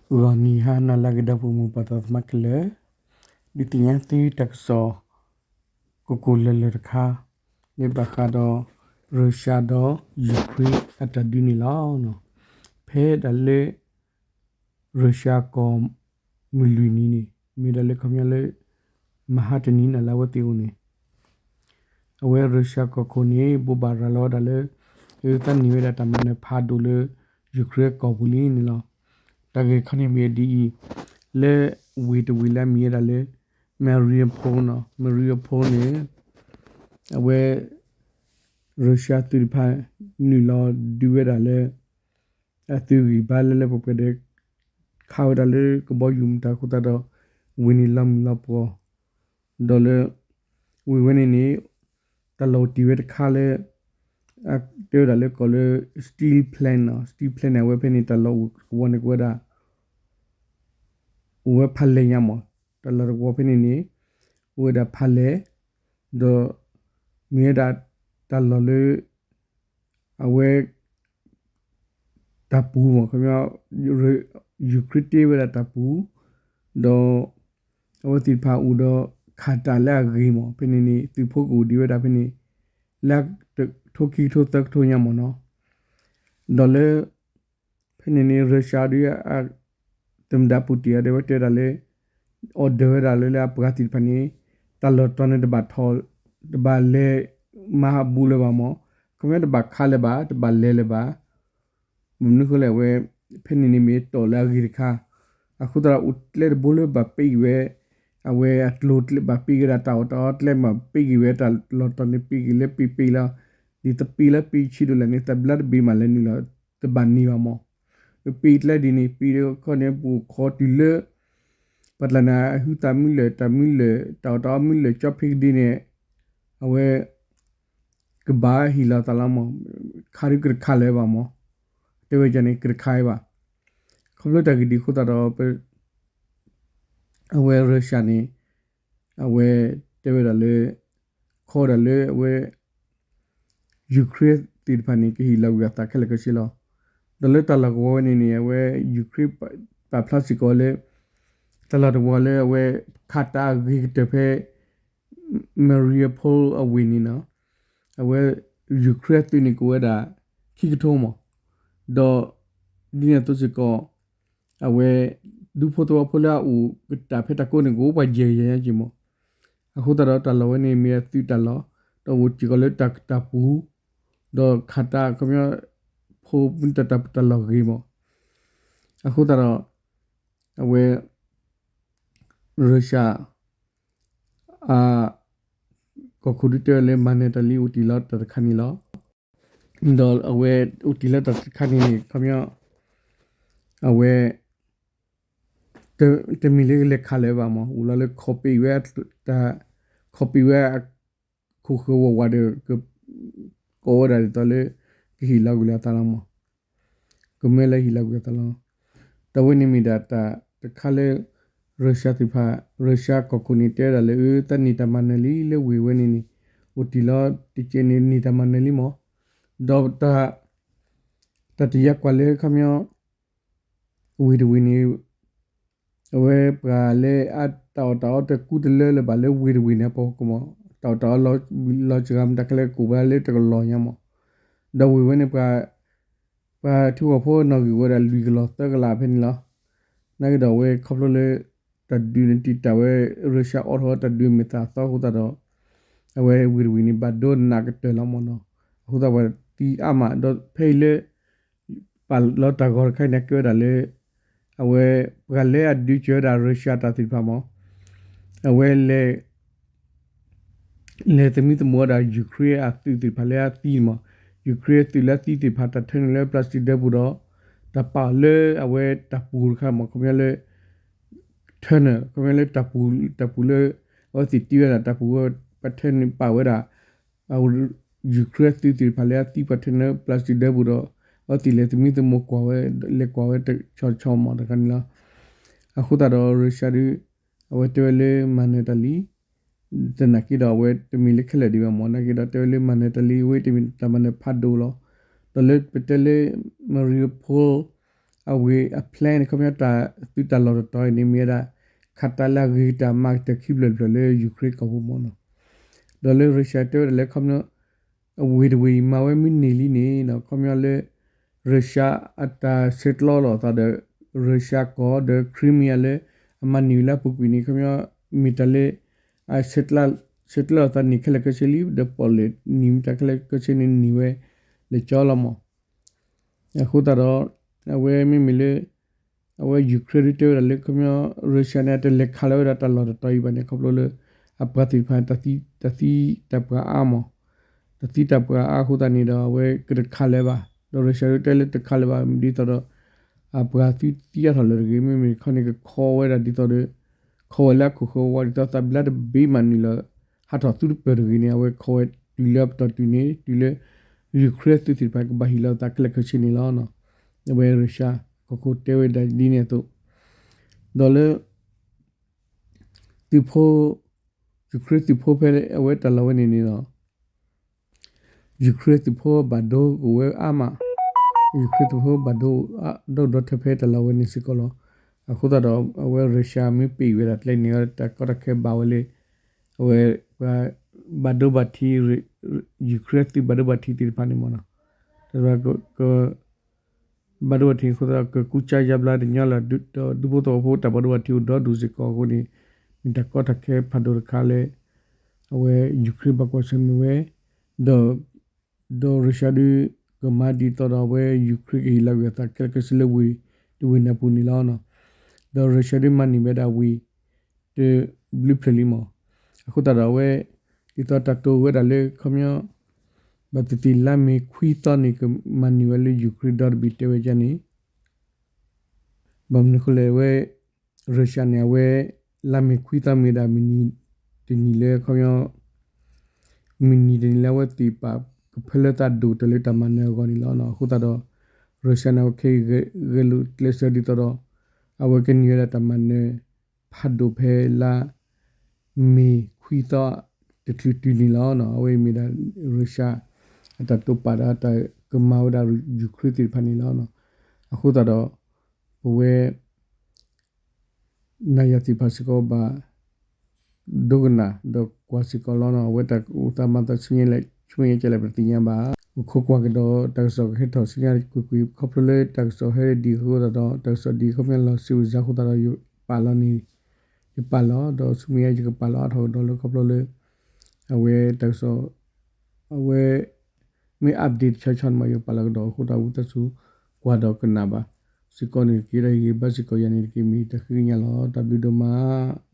ဂီၤနံၤဟါနၤလၢအဂ့ၤ ဒီပုၢ်ဝဲၢ်မုၢ်ပၢ်သးသမါခဲလၢာ်, ဒုးသ့ၣ်ညါသုတၢ်ကစီၣ် ကိၢ်ကိၢ်လၢၢ်လၢၢ်တခါ လၢဘၣ်ဃးဒီး ရၢၡါဒီး ယူၤခရ့ၣ်အတၢ်ဒုးန့ၣ်လီၤ. ဖဲဒၣ်လၢ ရၢၡါကီၢ်မုၢ်လွံၢ်နံၤန့ၣ် မ့ၢ်ဒၣ်လၢခီပညီလၢ မဟါတနံၤန့ၣ်လၢအဝဲသ့ၣ်အိၣ်န့ၣ် အဝဲရၢၡါကီၢ်ခိၣ်န့ၣ် ဘိးဘၣ်ရၤလီၤဝဲဒၣ်လၢ အသးနံၣ်ဝဲဒၣ်တၢ်မၤနၢၤဖးဒိၣ်လၢ ယူၤခရ့ၣ်ကီၢ်ပူၤလံန့ၣ်လီၤ. တၢ်ဂ့ၢ်ခီန့ၣ်မ့ၢ်ဒ်အံၤ, လၢဝ့ၢ်တဝ့ၢ်လၢအမံၤဝဲဒၣ်လၢ Mariupol နီၤ, Mariupol န့ၣ် အဝဲ ရၢၡါသုးတဖၣ် နုာ်လီၤဒုးဝဲဒၣ်လၢ အသုးဂံၢ်ဘါလၢလၢပှဲၤပှဲၤဒီး ခးဝဲဒၣ်လၢကဘီယူၤမတၤအဃိသတးဒီး ဝ့ၢ်န့ၣ်လီၤမုၢ်လီၤပှီၢ် ဒီးလၢ ဝ့ၢ်ဝဲန့ၣ်န့ၣ် တၢ်လီၢ်အိၣ်တ့ၢ်ဝဲတခါလၢ တဲဝဲဒၣ်လၢကီၢ်လၢ steel plant နီၤ, steel plant န့ၣ် အဝဲဖဲန့ၣ် တၢ်လီၢ်အိၣ်ကဝီၤန့ၣ် ကဝဲဒၣ် အိၣ်ဝဲဖးလဲၢ်ညါမး, တၢ်လီၢ်တဝီၤဖဲန့ၣ်န့ၣ် အိၣ်ဝဲဒၣ်ဖးလဲၢ်, ဒီး မ့ၢ်ဝဲဒၣ်တၢ်လီၢ်လၢ အဝဲ တၢ်ပူၤမး ခီပညီ ယူၤခရ့ၣ်တ့ဝဲဒၣ်တၢ်ပူၤ, ဒီး အဝဲသ့ၣ်တဖၣ်အိၣ်ဒီး ခးတၢ်လၢအဂ့ၤမး ဖဲန့ၣ်န့ၣ် သုးဖိကအိၣ်ဒံးဝဲဒၣ်ဖဲန့ၣ် လၢ ထိခံကထိသၢကထိညါမးနီၤ, ဒီးလၢ ဖဲန့ၣ်န့ၣ် ရၢၡါဒုး သမ္မတ Putin အဒဲဝဲတဲဒၣ်လၢ order ဝဲဒၣ်လၢလၢအပှၤသ့ၣ်တဖၣ်န့ၣ် တၢ်လီၢ်တီၤန့ၣ်တဘၣ်ထီၣ် တဘၣ်လဲၤမၤဘူးလၢၤဘၣ်မး, ခီပညီတဘၣ်ခးလၢၤဘၣ် တဘၣ်လဲၤလၢၤဘၣ်, မနုၤဃိလဲၣ်အဝဲ ဖဲန့ၣ်န့ၣ်မ့ၢ်တီၢ်လၢအဂ့ၤတခါ, အဃိသတးဒီးအိၣ်ကျဲတဘိလၢဘၣ်ပ့ၢ်က့ၤဝဲ အဝဲအကျိၤကျဲဘၣ်ပ့ၢ်က့ၤဝဲဒၣ်တၢ်အီၣ်တၢ်အီကျဲမး ပ့ၢ်က့ၤဝဲတၢ်လီၢ်တီၤန့ၣ် ပ့ၢ်က့ၤလၢပ့ၢ်ပ့ၢ်လီၤ, ဒ်သပ့ၢ်လၢပ့ၢ်ဆံးဒိၣ်လဲၣ်န့ၣ် သဘျါတဘ့ၣ်မးလဲၤနုာ်လီၤ တဘၣ်န့ၢ်ဘၣ်မး, ပ့ၢ်ကျဲဒ်န့ၣ် ပ့ၢ်ဒီးခီန့ၣ် ပအိၣ်ခိးတုၤလၢ ပှၤတလၢ်န့ၣ် အဟုသးမုၢ်လၢာ် တၢ်မုၢ်လၢာ် တၢ်အီၣ်တၢ်အီမုၢ်လၢာ်ကၠီဖ့ကဒ့န့ၣ် အဝဲ ကဘၣ်ဟ့ၣ်လီၤသးလီၤမး, ခးဒုးကတခးလၢၤဘၣ်မး, တဲဝဲန့ၣ် ကတခးဝဲဘၣ်, ခီဖျိတၢ်ဂ့ၢ်ဒ်အဃိသတးဒီး အဝဲရၢၡါန့ၣ် အဝဲတဲဝဲဒၣ်လၢ ခီဒၣ်လၢအဝဲ ယူၤခရ့ၣ်သ့ၣ်တဖၣ်န့ၣ် ကဟ့ၣ်လီၤကွံာ်အသးခဲလၢာ်ခဲဆ့လီၤ. ဒီးလၢတၢ်လီၢ်ကဝီၤဝဲန့ၣ်န့ၣ် အဝဲယူၤခရ့ၣ် ပာ်ဖျါစ့ၢ်ကီးလၢ တၢ်လီၢ်တဝီၤလၢအဝဲ ခးတၢ်အဂ့ၤကတၢၢ်ဖဲ Mariupol အဝ့ၢ်န့ၣ်နီၤ, အဝဲ ယူၤခရ့ၣ်အသုးန့ၣ် ကအိၣ်ဝဲဒၣ် ခံကထိမး, ဒီး ဒ်န့ၣ်အသိးစ့ၢ်ကီး အဝဲ ဒူဖိသဝီဖိလၢအအိၣ်ကတၢၢ်ဖဲတၢ်ကိးန့ၣ် ကအိၣ်ပှၤယဲၢ်ကယၤညါက့ၤမး, အဃိသတးဒီးတၢ်လီၢ်ဝဲန့ၣ်မ့ၢ်အသုးတၢ်လီၢ်, ဒီးအိၣ်စ့ၢ်ကီးလၢတၢ်တၢ်ပူၤ, ဒီးခးတၢ်ခီပညီ ဖိတၢ်တၢ်လီၢ်ဂ့ၤမး, အဃိသတးဒီး အဝဲ ရၢၡါ အ ကီၢ်ခိၣ်ဒုးတဲဝဲလၢမၤနၢၤတၢ်လံအိၣ်တ့ၢ်လီၤတၢ်တခါန့ၣ်လီၤ. ဒီးအဝဲအိၣ်တ့ၢ်လီၤတၢ်တခါန့ၣ်န့ၣ် ခီပညီ အဝဲ တမ့ၢ်လၢကလဲၤခးလၢၤဘၣ်မး အိၣ်လီၤလၢခီပ့ၢ်ဝဲ တၢ် ခီပ့ၢ်ဝဲ ခိၣ်ဃၢၤဝးဝးဒီး က ကိးဝဲဒၣ်ဒ်သိးလၢ ကဟ့ၣ်လီၤကွံာ်လၢအသးလီၤမး ကမၢလၢဟ့ၣ်လီၤကွံာ်အသးလီၤ. တၢ်ဝဲန့ၣ်မ့ၢ်ဒၣ်တၢ်တခါလၢ ရၢၡါသ့ၣ်တဖၣ် ရၢၡါကီၢ်ခိၣ်န့ၣ် တဲဝဲဒၣ်လၢ အၢ သးန့ၢ်တၢ်မၤနၢၤလံလၢဝ့ၢ်ဝဲန့ၣ်န့ၣ် အိၣ်တ့ၢ်လီၤတကဲးန့ၣ် န့ၢ်တၢ်မၤနၢၤလံမး. ဒီးတၢ် တၢ်တယာ်ကွၢ်လၢခီပညီ ဝ့ၢ်တဝ့ၢ်န့ၣ် အဝဲပှၤလၢအတၢ်အီၣ်တၢ်အီတကူတလၢလၢၤဘၣ်လၢ ဝ့ၢ်တဝ့ၢ်န့ၣ် အပှၤကမီၤ တၢ်အီၣ်တၢ်အီလီၤစှၤမတၤခဲလၢာ် ကအိၣ်ဝဲဒၣ်လၢတကလီၢ်ညါမး. ဒီးဝ့ၢ်ဝဲန့ၣ် ပှၤ ပှၤထံဖိကီၢ်ဖိနီၣ်ဂံၢ်ဝဲဒၣ်လွံၢ်ကလီၢ်သၢကလးဖဲန့ၣ်လီၤ. နာ်က့ဒီးအဝဲခီဖျိလၢ တၢ်ဒုးန့ၣ်တံာ်တာ်ဝဲ ရၢၡါအိးထီၣ်တၢ်ဒုးမဲာ်သၣ်သီအဃိသတးဒီး အဝဲဝ့ၢ်တဝ့ၢ်န့ၣ် ဘၣ်ဒိနးကတၢၢ်လီၤမးနီၤ. အဃိသတးပှၤသံအါမး ဒီးဖဲအံၤလၢ ပာ်လီၤတၢ်ဂီၤတခါအံၤန့ၣ် ကဲဝဲဒၣ်လၢ အဝဲ ပှၤလၢအဒုးစၢၤဝဲဒၣ်ရၢၡါတၢ်သ့ၣ်တဖၣ်မး အဝဲလဲၤ လဲၤသမံသမိးဝဲဒၣ် ယူၤခရ့ၣ်အသုးသ့ၣ်တဖၣ်လၢအသံန့ၣ်မး, ယူၤခရ့ၣ်အသုးလၢအသံသ့ၣ်တဖၣ် တၢ်ထၢနုာ်လၢ plastic ဒၢပူၤဒီး တၢ်ပာ်အီၤလၢအဝဲတၢ်ပူၤတခါမး ခီပညီလၢ ထၢနုာ် ခီပညီလၢတၢ်ပူၤ တၢ်ပူၤလၢ အဝဲသ့ၣ်တံၢ်ဝဲဒၣ်တၢ်ပူၤဝဲ ပှၤထၢနုာ်ပာ်ဝဲဒၣ် ယူၤခရ့ၣ်အသုးသ့ၣ်တဖၣ်လၢအသံ ပှၤထၢနုာ်လၢ plastic ဒၢပူၤဒီး အဝဲသ့ၣ်လဲၤသမံသမိးကွၢ်ဝဲ လဲၤကွၢ်ဝဲတဆီဆီမးတခါန့ၣ်လီၤ. အဃိသတးဒီးရၢၡါဒုး အဝဲတဲဝဲလၢမၤနၢၤတၢ်လံ သနာ်က့ဒီးအဝဲတမ့ၢ်လၢခဲလၢာ်ဒံးဘၣ်မး နာ်က့ဒီးတဲဝဲလၢမၤနၢၤတၢ်လံ အဝဲတမ့ၢ်တၢ်မၤနၢၤဖးဒိၣ်လီၤ. ဒီးလၢပတဲလၢ Mariupol အဝ့ၢ်အ plan န့ၣ် ခီပညီတၢ်သုးတၢ်လီၢ်တတီၤအံၤန့ၣ် မ့ၢ်ဝဲဒၣ် ခးတၢ်လၢအဂ့ၤကတၢၢ်မၤကတၢၢ်ခံဖျၢၣ်တဖျၢၣ်လၢ Ukraine ကီၢ်ပူၤမ့ၢ်နီၤ. ဒီးလၢ Russia တဲဝဲဒၣ်လၢခီပညီ အဝ့ၢ်တဝ့ၢ်အံၤမၤဝဲမုၢ်နံၤလံန့ၣ် ခီပညီလၢ Russia အတၢ်ဆဲးကျိးလိာ်အသးဒီး Russia ကီၢ်ဒီး Crimea လၢ အမၤန့ၢ်ဝဲလၢအပူၤကွံာ်န့ၣ် ခီပညီ မ့ၢ်တၢ်လၢ အ ဆဲးကျိးလိာ်အသးန့ၣ်ခဲလၢာ်ခဲဆ့လံ ဒီးပီၣ်လဲၣ်န့ၣ်မ့ၢ်တၢ်ခဲလၢာ်ခဲဆ့န့ၣ်န့ၢ်ဝဲ လၢာ်ကၠီလီၤမး. အဃိသတးဒီး အဝဲမ့မ့ၢ်လၢ အဝဲ Ukraine ဒုတဲဝဲဒၣ်လၢခီပညီ Russia န့ၣ် အတလဲၤခးလီၤဝဲဒၣ်တၢ်လီၢ်တတီၤအံၤဘၣ်န့ၣ် ခီဖျိလၢ အပှၤသ့ၣ်တဖၣ် တၢ်သံတၢ်ပှၢ်အါမး, တၢ်သံတၢ်ပှၢ်အါအဃိသတးန့ၣ်ဒီး အဝဲကတခးလၢၤဘၣ်, ဒီး Russia ဒုတဲလၢတခးလၢၤဘၣ် ဒ်သိးဒီး အပှၤသံသံအါထီၣ်လၢၤတဂ့ၤ, မ့မ့ၢ်တခီန့ၣ် ကခီဝဲဒၣ်ဒ်သိးဒီး ခီဝဲလၢအခိၣ်ဃၢၤဝဲဒ်သိးသးဘျါတဘ့ၣ်မးနုာ်လီၤ ဟးထီၣ်သုတပၢၢ်တဂ့ၤန့ၣ် အဝဲခီဝဲတုၤလၢအပတီၢ်တုၤန့ၣ် တုၤလၢ Ukraine သုးသ့ၣ်တဖၣ်ကဘၣ်ဟ့ၣ်လီၤသးခဲလၢာ်ခဲဆ့န့ၣ်လီၤ. အဝဲ Russia ကီၢ်ခိၣ်တဲဝဲဒၣ်ဒ်န့ၣ်အသိး ဒီးလၢ သုးဖိ Ukraine သုးဖိဖဲအဝဲတၢ်လီၢ်ဝဲန့ၣ်န့ၣ်လီၤ. Ukraine သုးဖိဘၣ်ဒိကဝဲအါမး, Ukraine သုးဖိဘၣ်ဒိဒီဒီထဲဖဲတၢ်လီၢ်ဝဲန့ၣ်စ့ၢ်ကီးလီၤ. အဃိသတးဒီး အဝဲ Russia မ့ၢ်ပ့ၢ်ဝဲဒၣ်ကျဲန့ၣ် တၢ်ကီတၢ်ခဲဘၣ်ဝဲလၢ အဝဲ ပှၤဘၣ်ဒိဘၣ်ထံး Ukraine သုးဘၣ်ဒိဘၣ်ထံးသ့ၣ်တဖၣ်န့ၣ်မ့ၢ်နီၤ, တၢ်က ဘၣ်ဒိဘၣ်ထံးအဃိသတးဒီး ကကူစါယါဘျါတညီလၢ ဒီးဒူဖိသဝီဖိတၢ်ဘၣ်ဒိဘၣ်ထံးအိၣ်ဒီဒူၣ်စ့ၢ်ကီးအဃိန့ၣ် မ့ၢ်တၢ်ကီတၢ်ခဲဖးဒိၣ်တခါလၢ အဝဲ Ukraine ဘၣ်ကွၢ်ဆၢၣ်မဲာ်ဝဲ ဒီး ဒီး Russia ဒု ကမၤဒ်သိးဒီးအဝဲ Ukraine ကဟ့ၣ်လီၤကွံာ်အသးခဲလၢာ်ခဲဆ့လၢဝ့ၢ်တဝ့ၢ်န့ၣ်အပူၤန့ၣ်လီၤ. ဒီး Russia ဒုမၤန့ၢ်ဝဲဒၣ်ဝ့ၢ် တဘျုးဖျၢၣ်လံမး, အဃိသတးဒီးအဝဲ ဒ်သိးတၢ်တိာ်ဝဲဒၣ်လၢခီပညီ ဘၣ်သ့ၣ်သ့ၣ်လါမ့ၤခွံသီန့ၣ် ကမၤန့ၢ်ဝဲလၢ Ukraine ဒီတဘ့ၣ်တဲဝဲဒ်န့ၣ် ဘၣ်မနုၤအဃိလဲၣ် အဝဲ Russia န့ၣ် အဝဲ လါမ့ၤခွံသီမ့ၢ်ဒၣ်မုၢ်နံၤတနံၤလၢခီပညီ မုၢ်နံၤတနံၤလၢအဝဲသ့ၣ်ပာ်ကဖၢလၢသးဒိၣ်တၢ်လၢတၢ်မၤနၢၤအဂီၢ်န့ၣ်လီၤ. အဃိသတးဒီး Russia န့ၣ် အဝဲခဲအံၤဂဲၤလိာ်ကျဲးစၢးဒ်သိးဒီး အဝဲကန့ၢ်ဝဲဒၣ်တၢ်မၤနၢၤ ဖးဒိၣ်ဖဲလါမ့ၤခွံသီ တချုးတုၤန့ၣ်လီၤ. အဝဲအံၤမ့ၢ်ဒၣ် Russia အတၢ်တိာ်ပာ်ဒီးတၢ်ကမၤဝဲဒၣ် Ukraine သ့ၣ်တဖၣ်န့ၣ်လီၤ. အဃိသတးဒီး ပဝဲ နၤယၤသ့ၣ်တဖၣ်စ့ၢ်ကီးဘၣ် ဒိကနၣ်ဒီးကွၢ်စ့ၢ်ကီးလီၤ. အဝဲတၢ်အိၣ်သးမၤသးဆူညါလဲၣ် ဆူမဲာ်ညါကလဲၣ် ပတသ့ၣ်ညါဘၣ်. အိၣ်ခိးကွၢ်ကဒီးတၢ်ကစီၣ်ကဟဲထီၣ်ဆူညါကွ့ၢ်ကွ့ၢ် ခီဖျိလၢတၢ်ကစီၣ်ဟဲဒ်အဃိသတးဒီး တၢ်ကစီၣ်ဒ်ခီပညီလီၤစံးဝဲစါအဃိသတးဒီး ယပာ်လီၤန့ၣ် ယပာ်လီၤ ဒီးဆူမဲာ်ညါယကပာ်လီၤအါထီၣ်ကဒီးလၢခီဖျိလၢ အဝဲတၢ်ကစီၣ် အဝဲ မ့ၢ် update တဆီဆီန့ၣ်မး ယပာ်လီၤကဒီးအဃိသတး ဝံသးစူၤ ကွၢ်ဒီးကနၣ်ဘၣ်စ့ၢ်ကီးန့ၣ်တက့ၢ်. ဒီးယဂ့ၢ်ဘါစ့ၢ်ကီးယၤန့ၣ်တက့ၢ်. မ့ၢ်တၢ်ဃ့ကညးလီၤ. တၢ်ဘျုးဒိၣ်မး.